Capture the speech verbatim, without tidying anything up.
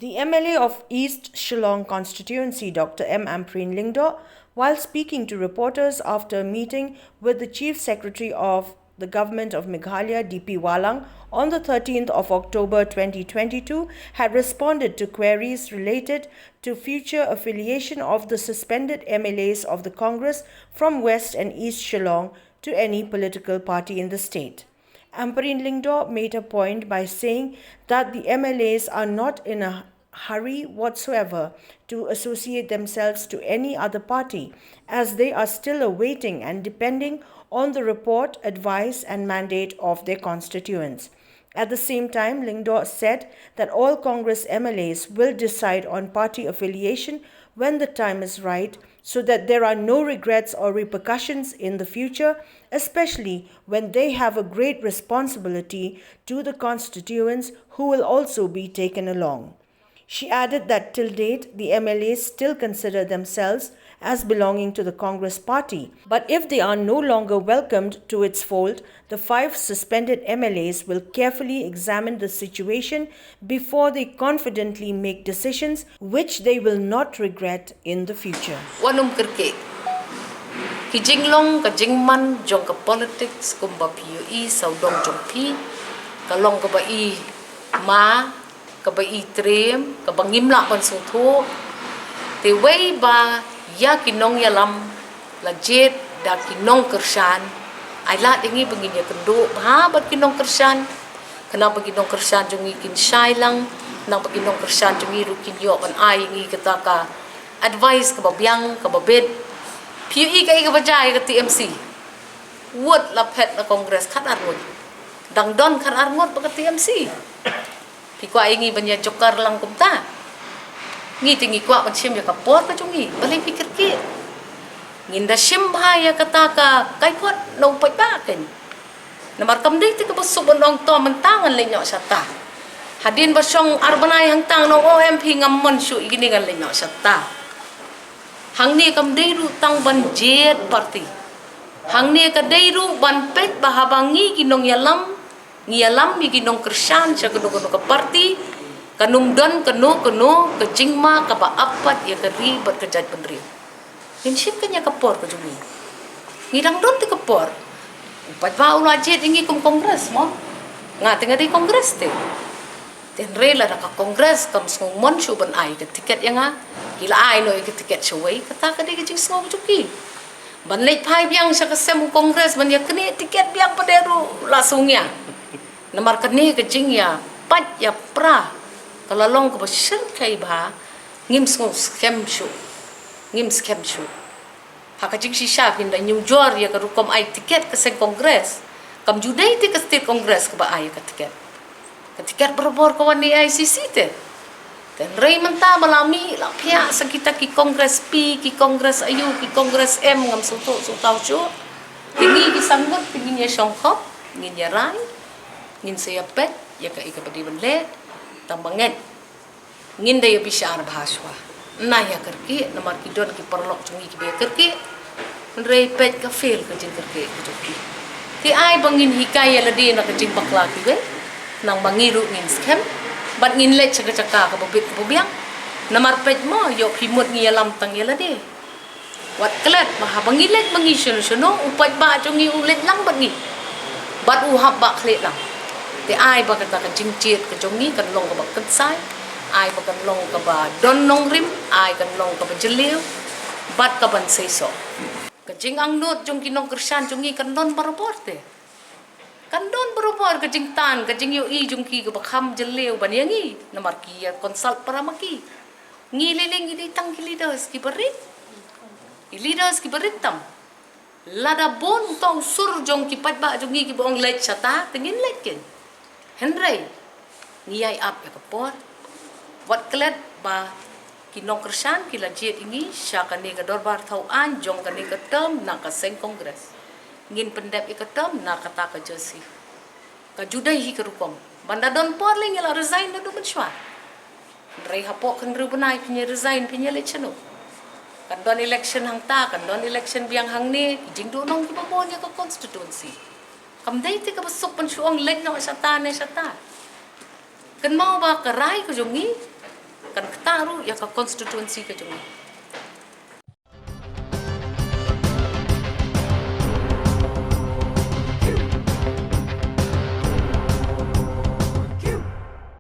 The M L A of East Shillong constituency, Doctor M Ampareen Lyngdoh, while speaking to reporters after a meeting with the Chief Secretary of the Government of Meghalaya, D P Wahlang, on the thirteenth of October twenty twenty-two, had responded to queries related to future affiliation of the suspended M L As of the Congress from West and East Shillong to any political party in the state. Ampareen Lyngdoh made a point by saying that the M L As are not in a hurry whatsoever to associate themselves to any other party, as they are still awaiting and depending on the report, advice, and mandate of their constituents. At the same time, Lyngdoh said that all Congress M L As will decide on party affiliation when the time is right, so that there are no regrets or repercussions in the future, especially when they have a great responsibility to the constituents who will also be taken along. She added that till date, the M L As still consider themselves as belonging to the Congress party. But if they are no longer welcomed to its fold, the five suspended M L As will carefully examine the situation before they confidently make decisions which they will not regret in the future. Wat nym kyrkieh. Ki jinglong ka jingman jong ka politics kumba phi ïohi sawdong jong phi, ka long kaba i ma, kaba i triem, kaba ngim lah ban sngewthuh. Te wei ba ïa ki nongïalam la jied da ki nongkyrshan, ai lad ïa ngi ba ngin ïakynduh bha bad ki nongkyrshan. Khnang ba ki nongkyrshan jong ngi kin shai lang, khnang ba ki nongkyrshan jong ngi ruh kin ïoh ban ai ïa ngi kata ka advice kaba biang, kaba bit. Phi ïohi kaei kaba jia ïa ka T M C. Wut la phet na Congress khatar ngut. Dang don khatar ngut bad ka T M C. Phi kwah ïa ngi ban ïa jokar lang kumta. Ngi te ngi kwah ban shim ïa ka por ka jong ngi. Balei phi kyrkieh? Ngin da shim bha ïa kata ka kaiphod na u paidbah kein. Namar kam dei te kaba suk ban ong to mynta ngan leit noh shata. Hadien ba shong ar bnai hangta ngan ong, o em phi, ngam mon shuh ïa kine, ngan leit noh shata. Hangne kam dei ruh tang ban jied party. Hangne ka dei ruh ban peit ba haba ngi ki nongïalam ngi ïalam ïa ki nongkyrshan sha kano kano ka party, kan ym don kano kano ka jingma kaba ap pat ïa ka ri bad ka jaitbynriew. Ngin shim kane ka por ka jong ngi. Ngi dang don te ka por. U paidbah u la jied ïa ngi kum Congress mo. Nga te nga dei Congress te. Te hynrei lada ka Congress kam sngew mon shuh ban ai ka tiket ïa nga, ki la ai noh ïa ka tiket shawei, kata ka dei ka jingsngew ka jong ki. Ban leit phai biang sha ka sem u Congress ban ïa knieh tiket biang pat de ruh la sngewsih. Namar kane ka jingïapait ïapra ka la long kaba shyrkhei bha, ngim sngew skhem shuh. Ngim skhem shuh. Ha ka jingshisha phin da ñiewjor ïa ka rukom ai tiket ka seng Congress. Kam ju dei te ka state Congress kaba ai ïa ka tiket. Ka tiket barabor ka wan na A I C C te. Te hynrei mynta ba la mih la phiah sa kita ki Congress P, ki Congress aiu, ki Congress M, ngam sngewthuh sngewthaw shuh. Te ngi ki sangmut te ngin ïa shongkhop, ngin ïa rai, ngin sa ïa peit ïa kaei kaba dei ban leh. Tang ba ngeit ngin da ïa bishar bha shuwa. Ym ïa kyrkieh namar ki don ki paralok jong ngi kiba ïa kyrkieh. Hynrei peit ka fail ka jingkyrkieh ka jong ki. Te ai ba ngin hikai ïa lade na ka jingbakla kiwei. Nang ba ngi ruh ngin skhem bad ngin leit sha ka jaka kaba bit kaba biang. Namar peit mo, ïoh phi mut ngi ïalam tang ïa lade. Wat klet ba haba ngi leit ba ngi shano shano, u paidbah jong ngi u leit lang bad ngi. Bad u hap ba khlieh lang. Te ai ba kata ka jingjied ka jong ngi kan long kaba kynsai, ai ba kan long kaba don nongrim, ai kan long kaba jylliew bad kaban seisoh. Ka jingangnud jong ki nongkyrshan jong ngi kan don barabor te. Kan don barabor ka jingtan, ka jingïohi jong ki kaba kham jylliew ban ïa ngi, namar ki ïa consult para ma ki. Ngi lei lei ngi dei tang ki leaders kiba rit. Ki leaders kiba rit tam. Lada bun uta u sur jong ki paidbah jong ngi kiba ong leit shata, te ngin leit kein. Hynrei ngi ïai ap ïa ka por. Wat klet ba ki nongkyrshan ki la jied ïa ngi sha kane ka dorbar thaw aiñ jong kane ka term na ka seng Congress. Ngin pyndep ïa ka term na kata ka jersey. Ka ju dei hi ka rukom. Ban da don por lei ngi la resign naduh mynshuwa. Hynrei hapoh ka hynriew bnai phin ïa resign, phin ïa leit shano? Kan don election hangta, kan don election biang hangne, ki jingduhnong kiba bun ïa ka constituency. Kam dei te kaba suk ban shu ong leit noh shata ne shata. Kynmaw ba ka rai ka jong ngi, Kan ktah ruh ïa ka constituency ka jong ngi.